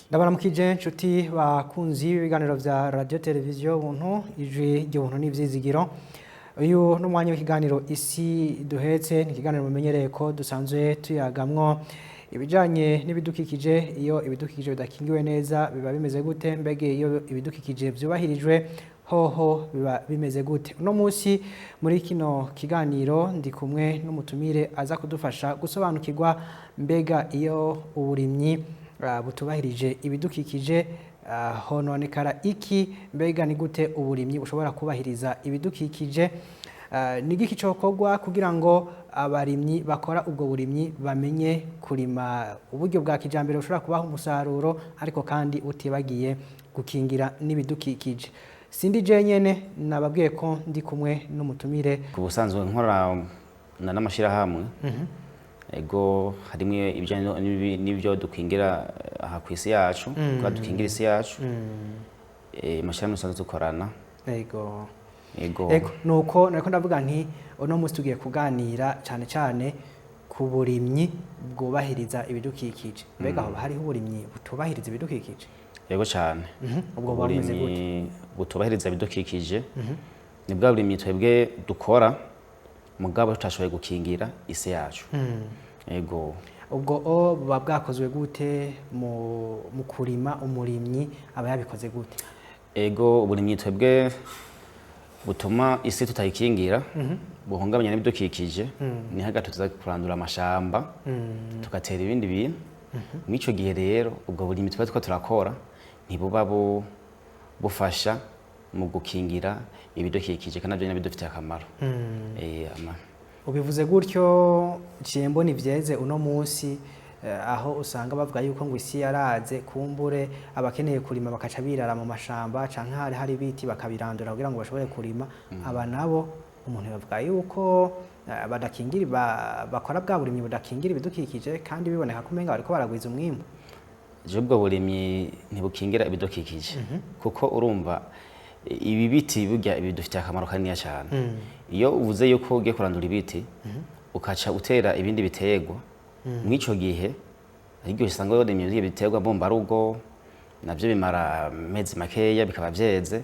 Ndabaramukije nshuti bakunzi b'ibiganiro vya radio televiziyo Buntu, ijwi ry'ubuntu n'ivyizigiro. Uyu ni umwanya w'ikiganiro Isi Duhetse. Ni ikiganiro mumenyereye ko dusanzwe tuyagamwo ibijanye n'ibidukikije. Iyo ibidukikije bidakingiwe neza biba bimeze gute? Mbege iyo ibidukikije vyubahirijwe hoho biba bimeze gute? Uno munsi muri kino kiganiro ndi kumwe n'umutumire aza kudufasha gusobanukirwa mbega iyo uburimyi butubahirije ibidukikije hononekara iki? Mbega ni gute uburimyi bushobora kubahiriza ibidukikije? Ni igiki cokorwa kugira ngo abarimyi bakora ubwo burimyi bamenye kurima uburyo bwa kijambere bushobora kubaha umusaruro, ariko kandi utibagiye gukingira n'ibidukikije? Sindi jenyene, nababwiye ko ndi kumwe n'umutumire. Ku busanzwe nkora na n'amashyirahamwe, ego, harimwo ibijyanye n'ibyo dukingira aha ku isi yacu, kuba dukingira isi yacu. Amashyirahamwe dusanzwe dukorana. Ego. Ego. Ego, nuko nariko ndavuga nti uno munsi tugiye kuganira cyane cyane ku burimyi bwubahiriza ibidukikije. Mbega hoba hariho uburimyi butubahiriza ibidukikije? Yego cyane. Ubwo buba bumeze gute? Uburimyi butubahiriza ibidukikije ni bwa burimyi twebwe dukora mugabo tutashoboye gukingira isi yacu. Ego. Ubwo o buba bwakozwe gute? Mu kurima umurimyi aba yabikoze gute? Ego, uburimyi twebwe butuma isi tutayikingira, buhungabanya n'ibidukikije, ni hagati tuza kurandura amashamba, tugatera ibindi bintu. Mw'ico gihe rero ubwo burimyi tuba turiko turakora ntibuba bufasha mu gukingira ibidukikije, kandi navyo nyene bidufitiye akamaro. Ubivuze gutyo ciye mbona ivyeze uno munsi, aho usanga bavuga yuko ngo isi yaraze, kumbure abakeneye kurima bakaca birara mu mashamba canke hari ibiti bakabirandura kugira ngo bashobore kurima. Aba nabo umuntu yavuga yuko badakingira, bakora bwa burimyi budakingira ibidukikije, kandi biboneka ko umenga bariko baragwiza umwimbu. Jewe ubwo burimyi ntibukingira ibidukikije, kuko urumva ibi biti burya bidufitiye akamaro kaniniya cyane. Iyo uvuze yuko ugiye kurandura ibiti ukaca utera ibindi biterwa, mw'ico gihe hari igihe usanga warimye ivyo biterwa mbumbarugo, navyo bimara amezi makeya bikaba vyeze.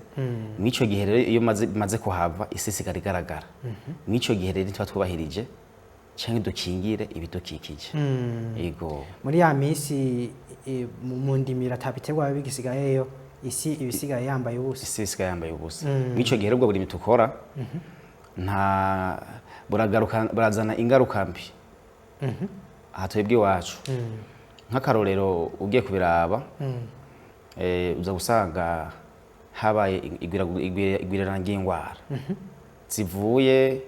Mw'ico gihe rero iyo bimaze kuhava, isi isigara igaragara. Mw'ico gihe rero ntituba twubahirije canke dukingire ibidukikije. Ego. Muri ya minsi mu ndimiro ata biterwa biba bigisigayeyo, isi ibisigaye yambaye ubusa. Isi isigaye yambaye ubusa. Mw'ico gihe rero ubwo burimyi tukora nta buragaruka, burazana ingaruka mbi aha twebwe iwacu. Nk'akarorero, ugiye kubiraba, uza gusanga habaye igwirirana ry'indwara zivuye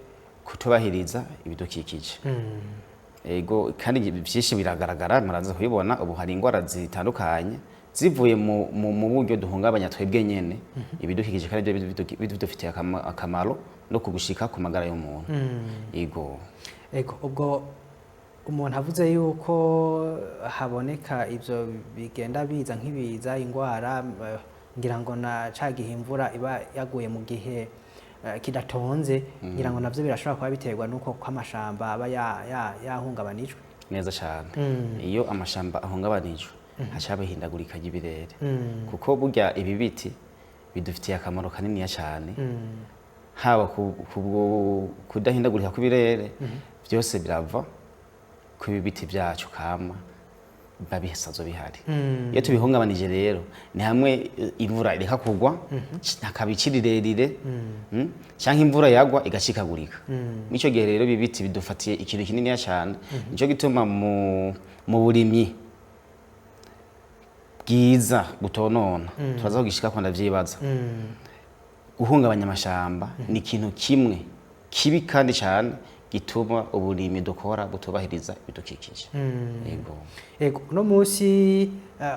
kutubahiriza ibidukikije. Ego, kandi byinshi biragaragara, muraza kubibona. Ubu hari indwara zitandukanye zivuye mu buryo duhungabanya twebwe nyene ibidukikije, kandi ibyo bidufitiye akamaro no kugushika ku magara y'umuntu. Ego. Ego, ubwo umuntu avuze yuko haboneka ivyo bigenda biza nk'ibiza, ingwara, ngira ngo na ca gihe imvura iba yaguye mu gihe kidatonze, ngira ngo navyo birashobora kuba biterwa nuko ko amashamba aba yahungabanijwe. Neza cyane. Iyo amashamba ahungabanijwe haca haba ihindagurika ry'ibirere, kuko burya ibi biti bidufitiye akamaro kaniniya cyane, haba kudahindagurika kw'ibirere, byose birava ku biti byacu kama biba bisanzwe bihari. Iyo tubihungabanije rero ni hamwe imvura ireka kugwa, hakaba ici rirerire, canke imvura yagwa igacikagurika. Mw'ico gihe rero ibi biti bidufatiye ikintu kininiya cyane. Nico gituma mu burimyi bwiza butonona, turaza kugishikako ndavyibaza, guhungabanya amashamba ni ikintu kimwe kibi kandi cyane gituma uburimyi dukora butubahiriza ibidukikije. Yego. Ego, uno munsi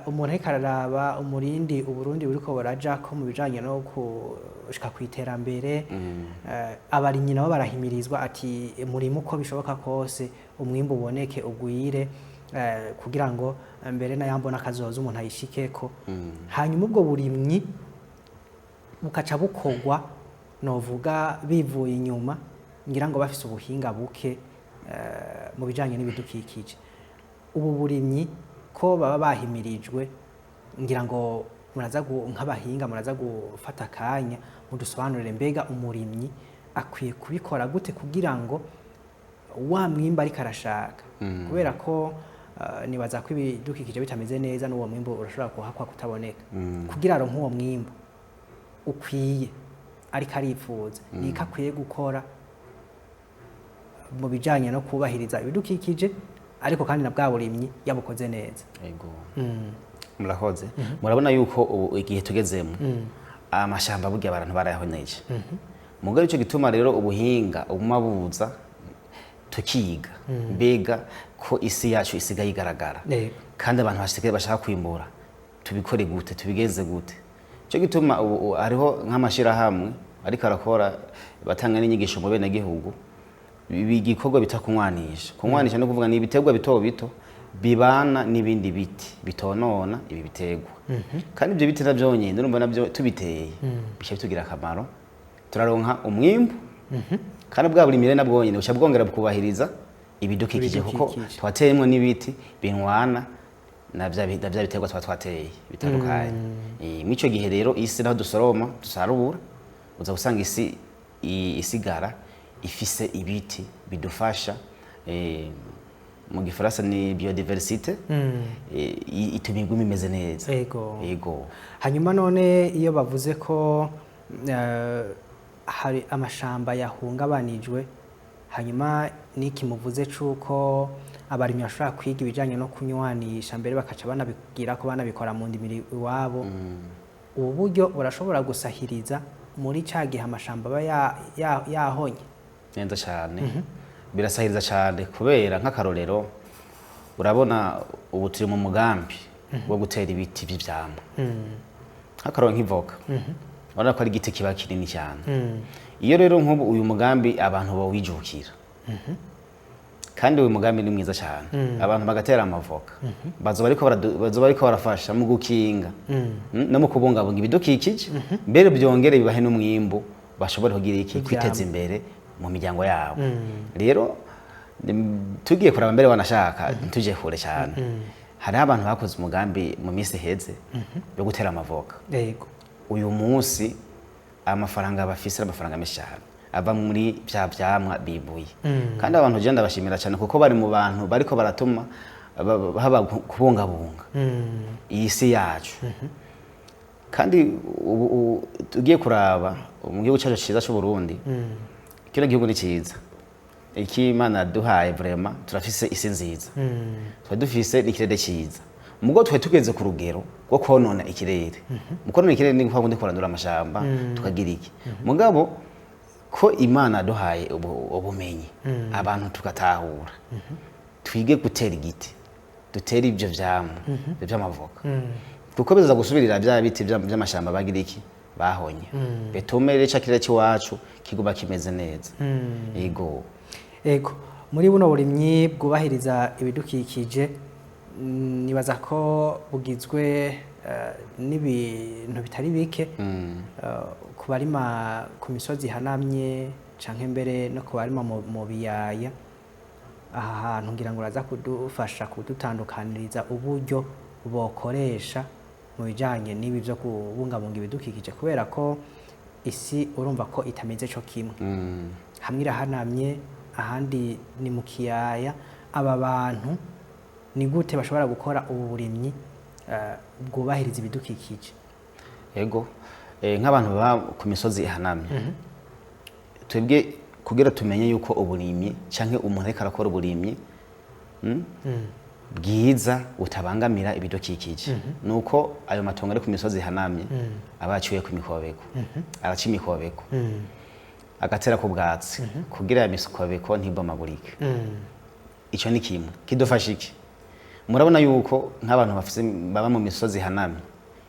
umuntu ariko araraba umurindi Uburundi buriko buraja ko mu bijanye no gushika ku iterambere, abarimyi nabo barahimirizwa ati murime uko bishoboka kose, umwimbu uboneke ugwire, kugira ngo mbere n'ayambona kazoza umuntu ayishikeko. Hanyuma ubwo burimyi bukaca bukorwa, novuga bivuye inyuma, ngira ngo bafise ubuhinga buke mu bijanye n'ibidukikije. Ubu burimyi ko baba bahimirijwe Ngira ngo muraza nk'abahinga muraza gufata akanya mudusobanurire, mbega umurimyi akwiye kubikora gute kugira ngo wa mwimbu ariko arashaka, kubera ko nibaza ko ibidukikije bitameze neza n'uwo mwimbu urashobora kuhakwa kutaboneka, kugira aronke uwo mwimbu ukwiye ariko aripfuza, niko akwiye gukora mu bijanye no kubahiriza ibidukikije, ariko kandi na bwa burimyi yabukoze neza? Ego, murakoze. Murabona yuko ubu igihe tugezemo amashamba burya abantu barayahoneje. Mugabo ico gituma rero ubuhinga ubuma buza tukiga, mbega ko isi yacu isigaye igaragara kandi abantu basigaye bashaka kwimbura, tubikore gute, tubigenze gute? Cyo gituma ubu hariho nk'amashirahamwe ariko arakora, batanga n'inyigisho mu bene gihugu, igikorwa bita kunywanisha. Kunywanisha no kuvuga ni ibiterwa bito bito bibana n'ibindi biti bitonona ibi biterwa, kandi ibyo biti navyo nyine urumva navyo tubiteye bica bitugira akamaro, turaronka umwimbu, kandi bwa burimire nabwo nyine buca bwongera bukubahiriza ibidukikije, kuko Ibidukikije. twateyemwo n'ibiti binwana na bya biterwa tuba twateye bitandukanye. Mw'ico gihe rero isi naho dusoroma dusarura, uza gusanga isi isigara ifise ibiti bidufasha, mu gifaransa ni biodiversité, ituma iguma imeze neza. Ego. Hanyuma none iyo bavuze ko hari amashamba yahungabanijwe, hanyuma n'iki muvuze c'uko abarimyi bashobora kwiga ibijanye no kunywanisha, mbere bakaca banabigira ko banabikora mu ndimiro iwabo, ubu buryo burashobora gusahiriza muri ca gihe amashamba aba yahonye? Neza cyane, birasahiriza cyane, kubera nk'akarorero urabona ubu turi mu mugambi wo gutera ibiti by'ivyamwa, nk'akarorero nk'ivoka, urabona ko ari igiti kiba kinini cyane. Iyo rero nk'ubu uyu mugambi abantu bawijukira, kandi uyu mugambi ni mwiza cyane, abantu bagatera amavoka, bazoba bariko barafasha mu gukinga no mu kubungabunga ibidukikije, mbere byongere bibahe n'umwimbu, bashobore kugira iki? Ivyamwa. Kwiteza imbere mu miryango yabo. Rero tugiye kuraba mbere, wanashaka ntituje kure cyane, hariho abantu bakoze umugambi mu minsi iheze yo gutera amavoka. Uyu munsi amafaranga bafise ari amafaranga menshi cyane ava muri bya vyamwa bibuye, kandi abantu je ndabashimira cyane kuko bari mu bantu bariko baratuma haba kubungabunga iyi si yacu. Kandi ubu tugiye kuraba mu gihugu cyacu cyiza cy'u Burundi, kino gihugu ni cyiza, iki Imana yaduhaye, vraiment turafise isi nziza, twari dufise n'ikirere cyiza. Mugo twari tugeze ku rugero rwo konona ikirere. Mu konona ikirere ni kwa kundi kurandura amashamba, tukagira iki. Mugabo ko Imana yaduhaye ubumenyi, abantu tugatahura, twige gutera igiti, dutere ibyo vyamwa, ibyo vy'amavoka, kuko biza gusubirira bya biti vy'amashamba bagira iki, bahonye, bitume rero ca kirere c'iwacu kiguma kimeze neza. Yego. Ego, muri buno burimyi bwubahiriza ibidukikije, nibaza ko bugizwe n'ibintu bitari bike. Ku barima ku misozi ihanamye canke mbere no ku barima mu biyaya, aha hantu ngira ngo uraza kudufasha kudutandukaniriza uburyo bokoresha mu bijanye n'ibi vyo kubungabunga ibidukikije, kubera ko isi urumva ko itameze co kimwe. Hamwe irahanamye, ahandi ni mu kiyaya. Aba bantu ni gute bashobora gukora ubu burimyi bwubahiriza ibidukikije? Ego, nk'abantu baba ku misozi ihanamye, twebwe kugira tumenye yuko uburimyi canke umuntu ariko arakora uburimyi bwiza butabangamira ibidukikije, nuko ayo matongo ari ku misozi ihanamye aba yaciwe ku mikobeko, araca imikobeko, agatera ku bwatsi kugira ya mikobeko ntibomagurike. Ico ni kimwe kidufasha. Iki murabona yuko nk'abantu bafise baba mu misozi ihanamye,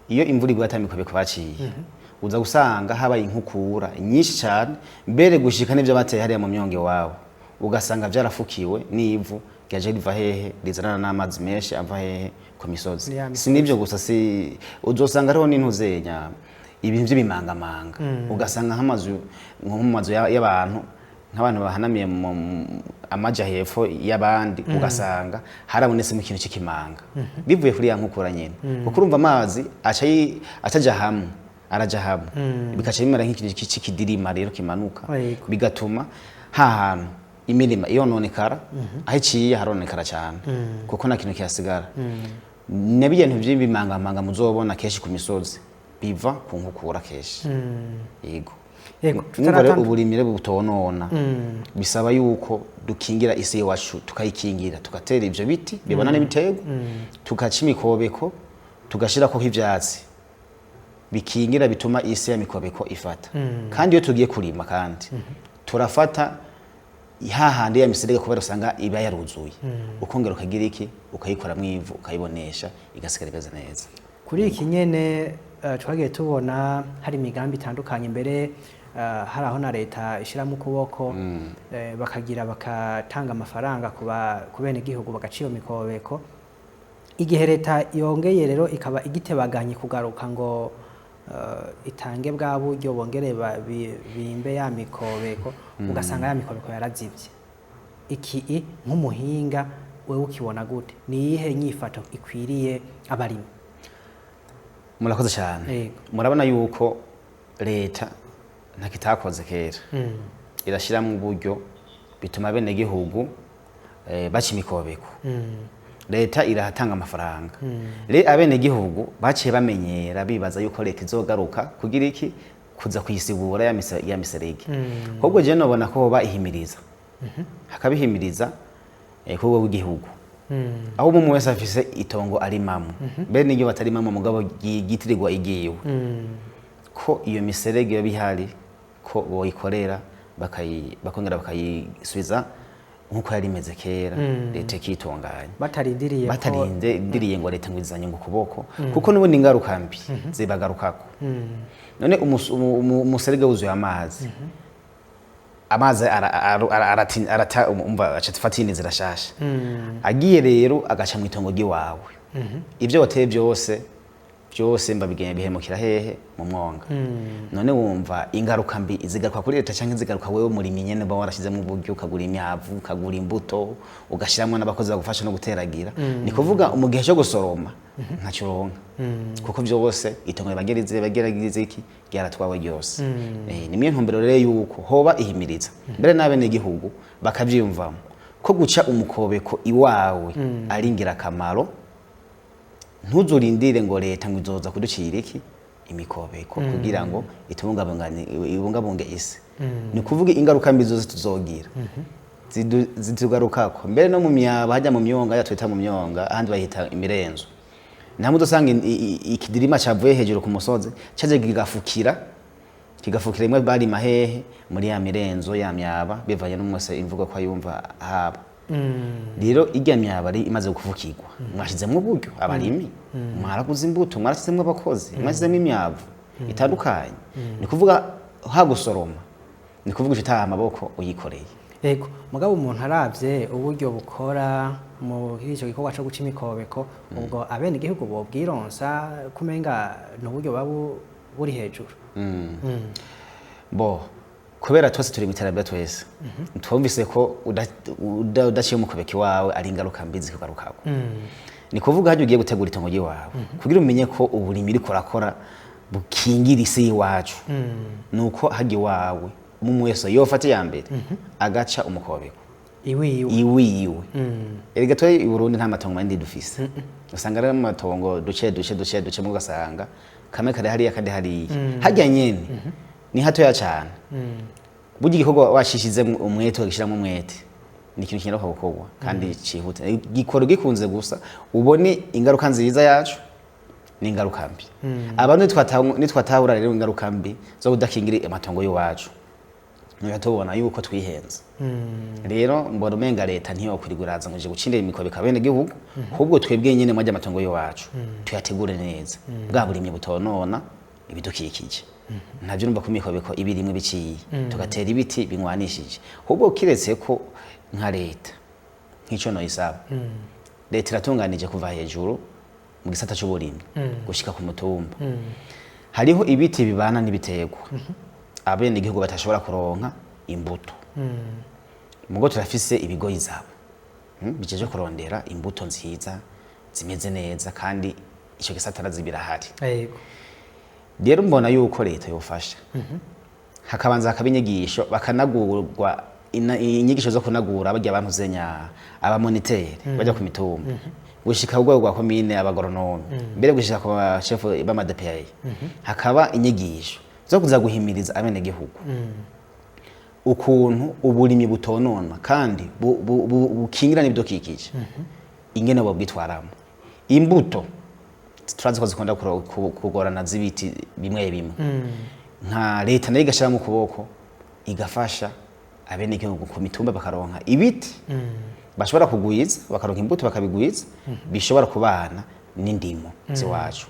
iyo imvura iguye ata mikobeko baciye, uza gusanga habaye inkukura nyinshi cyane, mbere gushika n'ivyo bateye hariya mu myonge iwabo ugasanga vyarafukiwe n'ivu ryaje riva hehe, rizanana n'amazi menshi ava hehe? Ku misozi. Ya misozi. Si n'ivyo gusa, si uzosanga hariho n'intuzenya, ibintu by'ibimangamanga, ugasanga nk'amazu, nko mu mazu y'abantu Nk'abantu bahanamiye mu amaja hepfo y'abandi, ugasanga harabonetsemo ikintu cy'ikimanga bivuye kuri ya nkukura nyene, kuko urumva amazi acaja hamwe, araja hamwe, bikaca bimera nk'ikintu cy'ikidirima rero kimanuka, bigatuma ha hantu imirima iyononekara, aho iciye haronekara cyane, kuko nta kintu kihasigara. Na bintu by'ibimangamanga muzobona kenshi ku misozi biva ku nkukura kenshi, yego. Mwumva rero, uburimyi rero butonona bisaba yuko dukingira isi iwacu, tukayikingira, tugatera ivyo biti bibona n'ibiterwa, tugaca imikobeko, tugashirako ivyatsi bikingira, bituma isi ya mikobeko ifata. Kandi iyo tugiye kurima, kandi turafata hahandi ya miserege, kubera usanga iba yaruzuye, ukongera ukagira iki, ukayikoramwo ivu, ukayibonesha, igasigara imeze neza. Kuri iki nyene, twagiye tubona hari imigambi itandukanye mbere, hari aho na leta ishyiramo ukuboko, bakagira bakatanga amafaranga ku benegihugu bagaca iyo mikobeko. Igihe leta yongeye rero ikaba igitebaganye kugaruka ngo itange bwa buryo bongere bimbe ya mikobeko, ugasanga ya mikobeko yarazivye. Iki nk'umuhinga wewe ukibona gute? Ni iyihe nyifato ikwiriye abarimyi? Murakoze cyane. Murabona yuko leta ntakitakoze kera, irashyiramo uburyo bituma bene gihugu baca imikobeko. Leta irahatanga amafaranga. Rero abene gihugu baciye bamenyera, bibaza yuko leta izogaruka kugira iki, kuza kuyisibura ya miserege. Ahubwo je nobona ko hoba ihimiriza, hakabihimiriza ku rwego rw'igihugu, aho umwe wese afise itongo arimamwo, mbere n'iryo batarimamwo mugabo ryitirirwa igiwe, ko iyo miserege yoba ihari, ko boyikorera, bakongera bakayisubiza nk'uko yari imeze kera, leta ikitunganya. Batarindiriye ko Batarinde ndiriye ngo leta ngo izanye ngo ukuboko, kuko n'ubundi ingaruka mbi zibagarukako. None umuserege wuzuye amazi, amazi arata, umva aca afata iyindi nzira shasha. Agiye rero agaca mu itongo ry'iwawe, ibyo wateye byose byose mba bigenda bihemukira hehe? Mu mwonga. None wumva ingaruka mbi zigaruka kuri leta cyangwa zigaruka wewe murimyi nyene uba warashyizemo uburyo, ukagura imyavu, ukagura imbuto, ugashyiramo n'abakozi bagufasha no guteragira? Ni kuvuga mu gihe cyo gusoroma ntacyo uronka, kuko byose itongo riba ryaragize iki, ryaratwawe ryose. Ni mwe ntumbero rero yuko hoba ihimiriza mbere n'abenegihugu bakavyiyumvamo ko guca umukobeko iwawe ari ingirakamaro. Ntuzurindire ngo leta ngo izoza kuducira iki, imikobeko, kugira ngo ibungabunge isi. Ni kuvuga ingaruka mbi zose tuzogira zitugarukako, mbere no mu myaba hajya mu myonga, hajya twita mu myonga, ahandi bahita imirenzo. Ntamwe udasanga ikidirima cavuye hejuru ku musozi caje kigafukira imwe barima hehe, muri ya mirenzo, ya myaba, bivanye n'umwese imvugo ko ayumva haba. Rero irya myaba ari imaze kuvukirwa, mwashizemwo uburyo abarimi, mwaraguze imbuto, mwarashizemwo abakozi, mwashizemwo imyavu itandukanye. Ni kuvuga hagusoroma, ni kuvuga uca utaha amaboko uyikoreye. Ego, mugabo umuntu aravye uburyo bukora mu ico gikorwa co guca imikobeko, ubwo abenegihugu bobwironsa kumenga ni uburyo buba buri hejuru. Bo kubera twese turi mu iterambere, twese twumvise ko udaciye umukobeko iwawe ari ingaruka mbi zikugarukako. Ni kuvuga hajya ugiye gutegura itongo ry'iwawe, kugira umenye ko uburimyi uriko urakora bukingira isi y'iwacu, nuko hajya iwawe umwe wese yofata iya mbere agaca umukobeko iwiwe. Iwiwe. Erega twe i Burundi nta matongo manini dufise, usanga ari amatongo duce duce duce duce, mu ugasanga kamwe kari hariya, kandi hariya harya nyene ni hatoya cane. Burya igikorwa washishizemo umwete, ukagishyiramo umwete, ni ikintu kinyaruka gukorwa kandi cihuta. Gikora gikunze gusa ubone ingaruka nziza yacu n'ingaruka mbi. Abantu nitwatahura rero ingaruka mbi zo kudakingira amatongo y'iwacu, nuko tubona yuko twihenze. Rero mbona umenga leta ntiyokwirirwa iraza ngo ije gucindira imikobeko abenegihugu, ahubwo twebwe nyene mwajya amatongo y'iwacu tuyategure neza, bwa burimyi butonona ibidukikije. Ntabyo urumva ko imikobeko iba irimwe biciye, tugatera ibiti binywanishije. Ahubwo kiretse ko nka leta, nk'ico noyisaba, leta iratunganije kuva hejuru mu gisata c'uburimyi gushika ku mutumba. Hariho ibiti bibana n'ibiterwa, abenegihugu batashobora kuronka imbuto. Mugo turafise ibigo ISABU bijeje kurondera imbuto nziza zimeze neza, kandi ico gisata arazi birahari. Rero mbona yuko leta yofasha, hakabanza hakaba inyigisho, bakanagurwa inyigisho zo kunagura barya abantu zenya aba moniteurs bajya ku mitumba gushika ku rwego rwa komine, aba agronomes, mbere gushika ku bashefu b'ama DPA, hakaba inyigisho zo kuza guhimiriza abenegihugu ukuntu uburimyi butonona kandi bukingira n'ibidukikije, ingene bobwitwaramo. Imbuto turazi ko zikunda kugorana z'ibiti bimwe bimwe, nka leta nayo igashiramo ukuboko, igafasha abenegihugu ku mitumba bakaronka ibiti bashobora kugwiza, bakaronka imbuto bakabigwiza bishobora kubana n'indimo z'iwacu.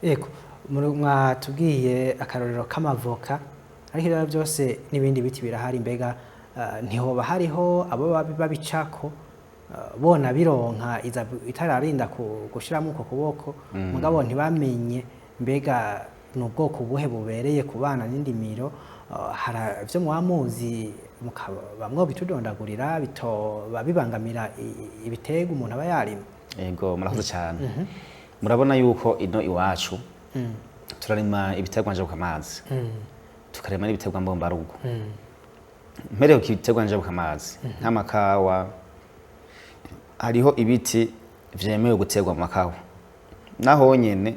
Ego, mwatubwiye akarorero k'amavoka, ariko ibyo byose n'ibindi biti birahari. Mbega ntihoba hariho abo babicako, bona bironka itararinda gushiramo uko kuboko, mugabo ntibamenye mbega ni ubwoko buhe bubereye ku bana n'indimiro? Hari ivyo muba muzi mukaba mwobitudondagurira bitoba bibangamira ibiterwa umuntu aba yarima? Ego, murakoze cyane. Murabona yuko ino iwacu turarima ibiterwa njabukamazi, tukarima n'ibiterwa mbumbarugo. Mpereye ku biterwa njabukamazi nk'amakawa, hariho ibiti vyemewe guterwa mu makawa. Naho nyene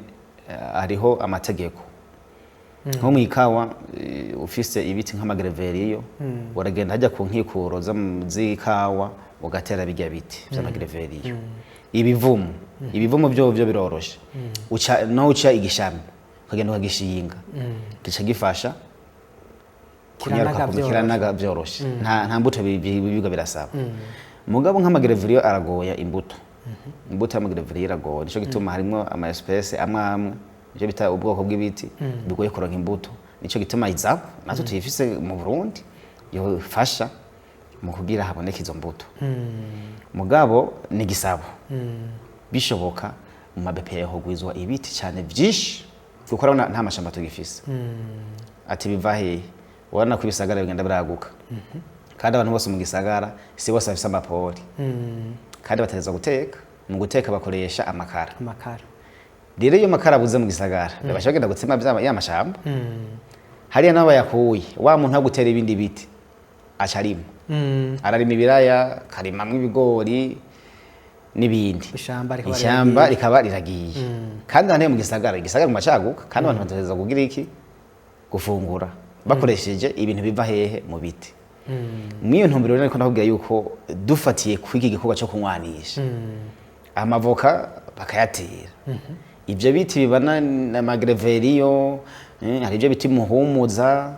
hariho amategeko. Nko mu ikawa, ufise ibiti nk'amagereveriyo, uragenda hajya ku nkikuro z'ikawa ugatera bijya biti vy'amagereveriyo. Ibivumu byo biroroshe, uca no uca igishami ukagenda ukagishinga, gica gifasha Kiranaga kunyaruka. vyoroshe. Kiranaga vyoroshe, nta mbuto bibiga birasaba. Mugabo nk'amagereveriyo aragoya imbuto. Imbuto y'amagereveriyo iragoye, nico gituma harimwo ama espèces amwe amwe, ivyo bita ubwoko bw'ibiti bigoye kuronka imbuto. Nico gituma ISABU natwe tuyifise mu Burundi, yofasha mu kugira haboneke izo mbuto. Mugabo ni gisabo bishoboka mu ma BPA hogwizwa ibiti cyane byinshi, kuko urabona nta mashamba tugifise. Ati biva hehe? Urabona ko ibisagara bigenda biraguka, kandi abantu bose mu gisagara si bose bafise amapori, kandi bategerezwa guteka. Mu guteka bakoresha amakara. Amakara. Rero iyo amakara abuze mu gisagara, babasha bagenda gutsema ya mashamba hariya. Nabo bayakuye, wa muntu wo gutera ibindi biti aca arima, ararima ibiraya, akarimamwo ibigori n'ibindi. Ishamba rikaba Ishyamba riragiye. rikaba riragiye. Kandi hano mu gisagara, igisagara mu macaguka, kandi abantu bategerezwa kugira iki? Gufungura bakoresheje ibintu biva hehe? Mu biti. Mw'iyo ntumbero rero, ariko ndakubwira yuko dufatiye kuri iki gikorwa cyo kunywanisha, amavoka bakayatera, ibyo biti bibana n'amagereveriyo, hari ibyo biti muhumuza,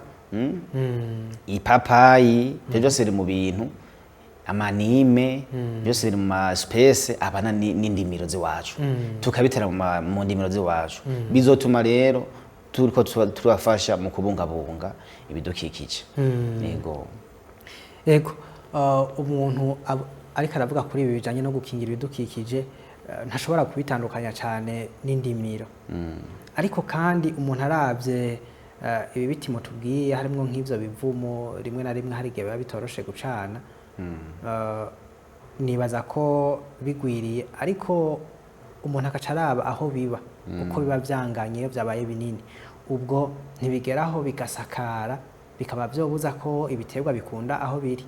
ipapayi, ibyo byose biri mu bintu, amanime, byose biri mu ma espèces abana n'indimiro z'iwacu, tukabitera mu ndimiro z'iwacu, bizotuma rero turiko turafasha mu kubungabunga ibidukikije. Yego. Yego, umuntu ariko aravuga kuri ibi bijanye no gukingira ibidukikije, ntashobora kubitandukanya cyane n'indimiro. Ariko kandi umuntu aravye ibi biti mutubwiye, harimwo nk'ivyo bivumo, rimwe na rimwe hari igihe biba bitoroshe gucana. Nibaza ko bigwiriye, ariko umuntu agaca araba aho biba, uko biba vyanganye, iyo vyabaye binini, ubwo ntibigeraho bigasakara, bikaba vyobuza ko ibiterwa bikunda aho biri?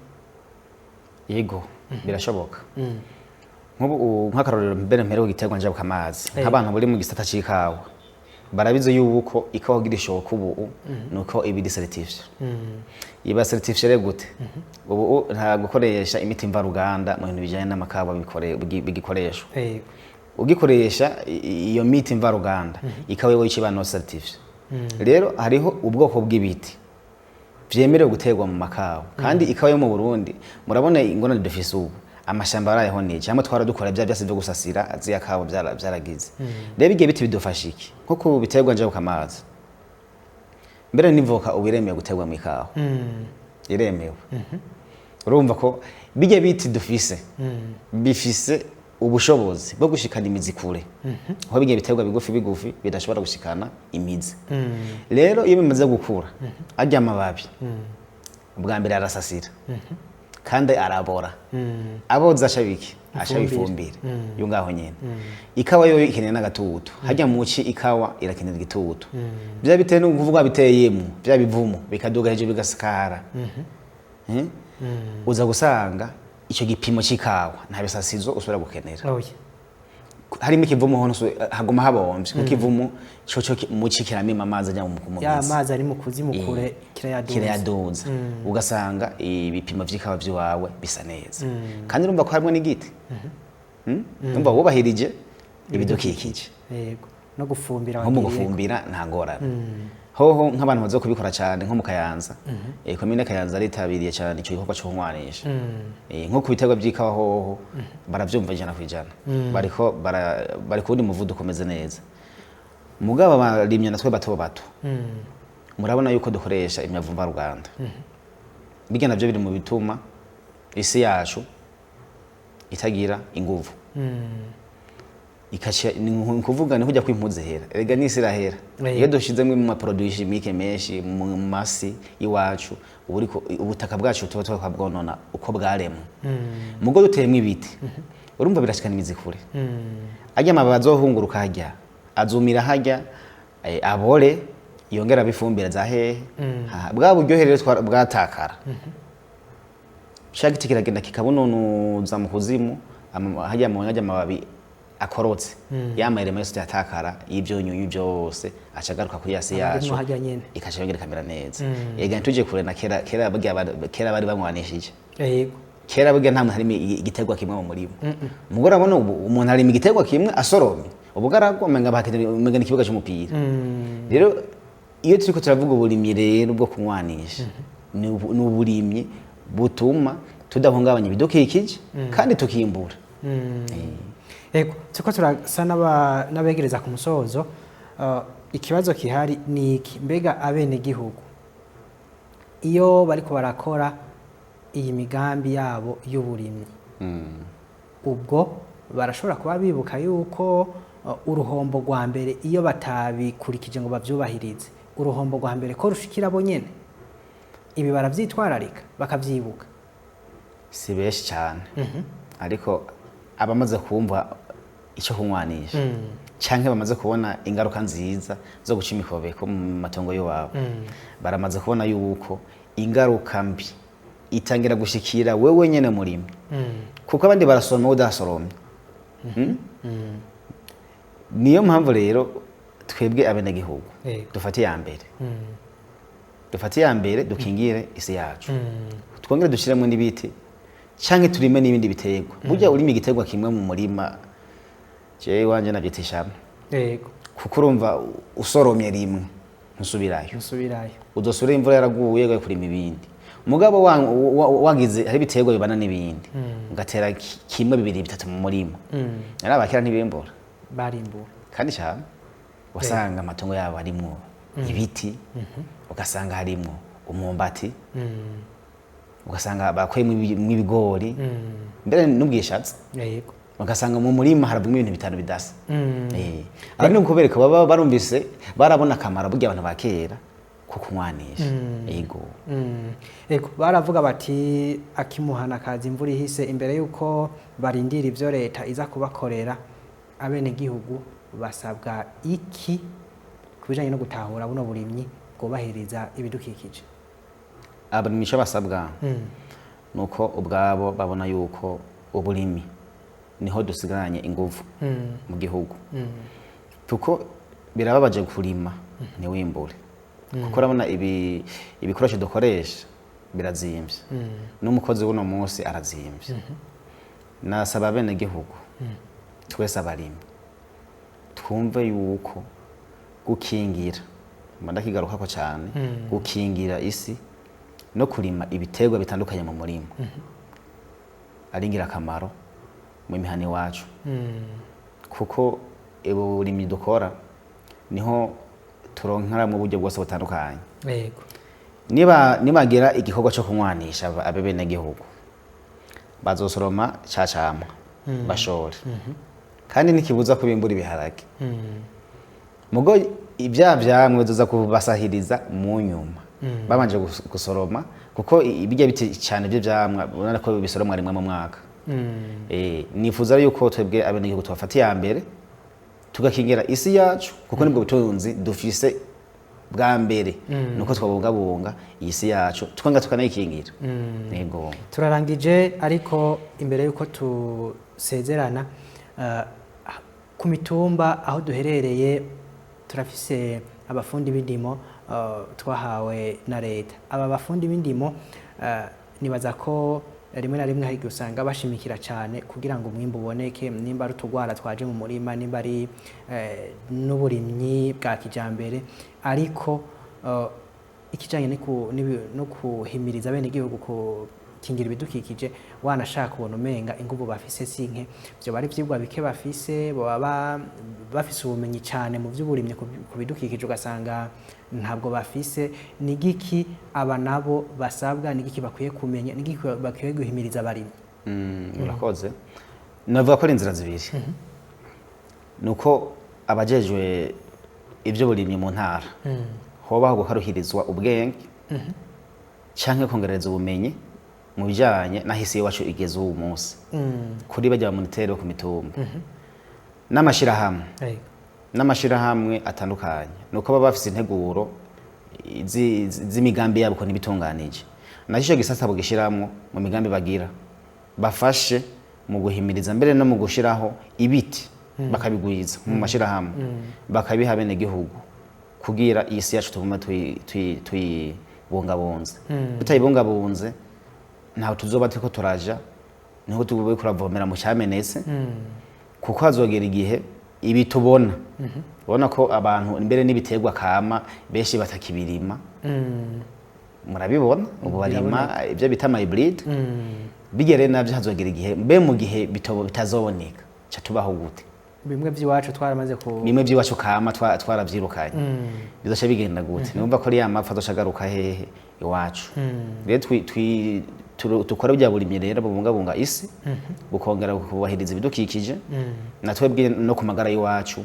Yego, birashoboka. Nk'ubu nk'akarorero mbere mpere ku giterwa njabukamazi, nk'abantu bari mu gisata c'ikawa barabizi yuko ikawa kugira ishoka ubu nuko iba iri certifiée. Iba certifiée rero gute? Ubu nta gukoresha imiti mvaruganda mu bintu bijanye n'amakawa bigikoreshwa. Ugikoresha iyo miti mvaruganda, ikawa yoyo iba non certifiée. Rero hariho ubwoko bw'ibiti vyemerewe guterwa mu makawa. Kandi ikawa yo mu Burundi, murabona ingorane dufise ubu, amashamba arayahoneye, hamwe twara dukora bya byose byo gusasira ziya kawa vyaragize. Rero ibyo biti bidufasha iki? Nko ku biterwa njabukamazi, mbere n'ivoka ubu iremewe guterwa mu ikawa, iremewe. Urumva ko bijya biti dufise bifise ubushobozi bwo gushikana imizi kure, aho bijya biterwa bigufi bigufi bidashobora gushikana imizi. Rero iyo bimaze gukura, arya amababi Ubwa mbere arasasira kandi arabora. Aboza aca biki? Aca ifumbire yo ngaho nyene. Ikawa yo ikeneye n'agatutu. Hajya muci ikawa irakenera igitutu. Bya biteye no kuvuga biteyemo bya bivumo bikaduga hejuru bigasakara. Uza gusanga icyo gipimo c'ikawa nta bisasizo usubira gukenera. Oya. Harimo ikivumo ho haguma habomvye, kuko ikivumo coco muci kiramima amazi ajya mu Ya mumizi. mazi ari mu kuzimu kure kirayaduza. Kirayaduza, ugasanga ibipimo vy'ikawa vy'iwawe bisa neza, kandi urumva ko harimo n'igiti. Urumva wubahirije ibidukikije. Yego, no gufumbira Nko mu wagiriye. Gufumbira nta ngorane. Hoho nk'abantu baza kubikora cyane nko mu Kayanza, komine Kayanza aritabiriye cyane icyo gikorwa cyo kunywanisha. Nko ku biterwa by'ikawa hoho baravyumva 100%, bariko bari kuwundi muvuduko umeze neza. Mugabo abarimyi natwe bato bato, murabona yuko dukoresha imyavu mvaruganda. Bijya navyo biri mu bituma isi yacu itagira inguvu. Ikaca ni kuvuga ni kujya kwimpuzu hera, erega n'isi irahera. Iyo dushizemo mu maproduits chimiques menshi mu masi iwacu, ubu uriko ubutaka bwacu tuba twakabwonona uko bwaremwe. Mugo duteyemwo ibiti, urumva birashikana imizi kure. Ajya amababi azohunguruka hajya azumira hajya, abore, yongera abifumbira za hehe. Ha, bwa buryohe rero bwatakara. Ca giti kiragenda kikabununuza mu kuzimu, hajya mu hajya amababi akorotse, ya mayirema yose yatakara y'ivyunyunyu byose aca agaruka kuri yasi Aba arimwo yacu, hajya nyene. Ikaca yongera ikamera neza. Ega ntituje kure na kera. Kera burya kera bari banywanishije. Kera burya nta muntu arima igiterwa kimwe mu murima. Umugore abona ubu umuntu arima igiterwa kimwe asoromye ubugaragwa, umenga bahakenera, umenga ni ikibuga cy'umupira. Rero iyo turiko turavuga uburimyi rero bwo kunywanisha, ni uburimyi butuma tudahungabanya ibidukikije kandi tukimbura. Yego, turiko turasa n'abegereza ku musozo. Ikibazo kihari ni iki: mbega abenegihugu iyo bariko barakora iyi migambi yabo y'uburimyi, ubwo barashobora kuba bibuka yuko uruhombo rwa mbere, iyo batabikurikije ngo bavyubahirize, uruhombo rwa mbere ko rushikira bo nyene? Ibi baravyitwararika, bakavyibuka? Si benshi cyane, ariko abamaze kumva icyo kunywanisha canke bamaze kubona ingaruka nziza zo guca imikobeko mu matongo y'iwabo, baramaze kubona yuko ingaruka mbi itangira gushikira wewe nyene murimi, kuko abandi barasoroma wowe udasoromye. Niyo mpamvu rero twebwe abenegihugu dufate iya mbere, dufate iya mbere dukingire isi yacu, twongere dushyiremo n'ibiti canke turime n'ibindi biterwa. Burya urima igiterwa kimwe mu murima, jewe iwanje navyita ishamba, kuko urumva usoromye rimwe ntusubirayo. Ntusubirayo. Uzosubira imvura yaraguye ugiye kurima ibindi. Mugabo wagize hari ibiterwa bibana n'ibindi, ugatera kimwe, bibiri, bitatu mu murima. Ari abakera ntibimbura? Barimbura. Kandi cyane wasanga amatungo yabo harimwo ibiti, ugasanga harimwo umwumbati, ugasanga bakuyemo ibigori, mbere n'ubwishatsi, ugasanga mu murima haravamo ibintu bitanu bidasa. Aba ni ukubereka baba barumvise, barabona akamaro burya abantu ba kera ko kunywanisha. Yego. Ego, baravuga bati akimuhana kaza imvura ihise. Imbere yuko barindira ivyo leta iza kubakorera, abenegihugu basabwa iki ku bijanye no gutahura buno burimyi bwubahiriza ibidukikije? Abarimyi icyo basabwa nuko ubwabo babona yuko uburimi niho dusigaranye inguvu mu gihugu, kuko birababaje kurima ntiwimbure, kuko urabona ibi ibikoresho dukoresha birazimvye, n'umukozi w'uno munsi arazimvye. Nasaba abenegihugu twese abarimyi twumve yuko gukingira, mba ndakigarukako cyane, gukingira isi no kurima ibiterwa bitandukanye mu murima ari ingirakamaro mu mihana iwacu, kuko uburimyi dukora niho turonkeramo uburyo bwose butandukanye. Niba nibagira igikorwa cyo kunywanisha abenegihugu bazosoroma ca camwa bashore, kandi ntikibuza kubimbura ibiharage. Mugo ibya vyamwe bizoza kubasahiriza mu nyuma babanje gusoroma. Kuko ibijya biti cyane by'ivyamwa ubona ko bisoromwa rimwe mu mwaka. Nifuza yuko twebwe abenegihugu tubafata iya mbere tugakingira isi yacu, kuko nibwo butunzi dufise bwa mbere, nuko twabungabunga iyi si yacu, tukanga tukanayikingira. Yego. Turarangije, ariko imbere y'uko tusezerana, ku mitumba aho duherereye turafise abafundi b'indimo twahawe na leta. Aba bafundi b'indimo, nibaza ko rimwe na rimwe hari igihe usanga bashimikira cyane kugira ngo umwimbu uboneke, nimba ari utugwara twaje mu murima, nimba ari n'uburimyi bwa kijambere, ariko ikijanye no kuhimiriza abenegihugu gukingira ibidukikije, wanashaka ubona umenga inguvu bafise si nke. Vyoba ari ivyigwa bike bafise, boba bafise ubumenyi cane mu vy'uburimyi, ku bidukikije ugasanga ntabwo bafise. Ni giki aba nabo basabwa? Ni giki bakwiye kumenya? Ni giki bakwiye guhimiriza abarimyi? Urakoze. Navuga ko ari inzira zibiri. Nuko abajejwe ivy'uburimyi mu ntara hobaho gukaruhirizwa ubwenge canke kongerereza ubumenyi mu bijanye n'aho isi iwacu igeze uwu munsi, kuri bajya ba moniteur bo ku mitumba n'amashirahamwe n'amashirahamwe atandukanye, nuko baba bafise integuro z'imigambi yabo ukuntu ibitunganije, naco ico gisata bogishiramwo mu migambi bagira, bafashe mu guhimiriza, mbere no mu gushiraho ibiti, bakabigwiza mu mashirahamwe, bakabiha abenegihugu, kugira iyi si yacu tugume tuyibungabunze. Tutayibungabunze, ntaho tuzoba turiko turaja, niho tuba kuravomera mu cyamenetse, kuko hazogera igihe ibi tubona, ubona ko abantu mbere n'ibiterwa kama benshi batakibirima. Murabibona, ubu barima ibyo bita ama hybride. Bigere navyo hazogera igihe, mbe mu gihe bitazoboneka, ca tubaho gute? Bimwe by'iwacu twaramaze ku Bimwe by'iwacu kama twaravyirukanye, bizoca bigenda gute? Numva ko ari ya mapfa azoca agaruka hehe? Iwacu. Rero dukora bya burimyi rero bubungabunga isi, bukongera bukubahiriza ibidukikije, na twebwe no ku magara y'iwacu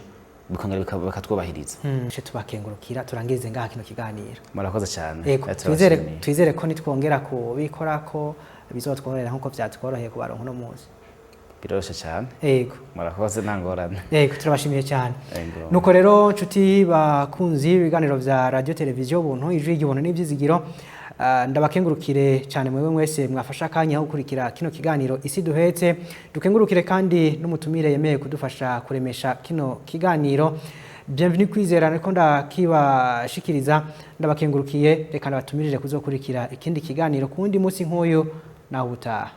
bikongera bikatwubahiriza. Ce tubakengurukira, turangirize ngaha kino kiganiro. Murakoze cyane. Yego, Turabashimiye. twizere ko nitwongera kubikora ko bizotworohera nkuko vyatworoheye kubaronka uno munsi. Biroroshe cyane. Yego. Murakoze, nta ngorane. Yego, turabashimiye cyane. Yego. Nuko rero, nshuti bakunzi ibiganiro vya radio televiziyo Buntu, ijwi ry'ubuntu n'ivyizigiro, ndabakengurukire cyane mwewe mwese mwafasha akanya ho gukurikira kino kiganiro Isi Duhetse. Dukengurukire kandi n'umutumire yemeye kudufasha kuremesha kino kiganiro. Bienvenue Kwizera ariko ndakibashikiriza, ndabakengurukiye. Reka ndabatumirire kuzokurikira ikindi kiganiro ku wundi munsi nk'uyu. Naho ubutaha.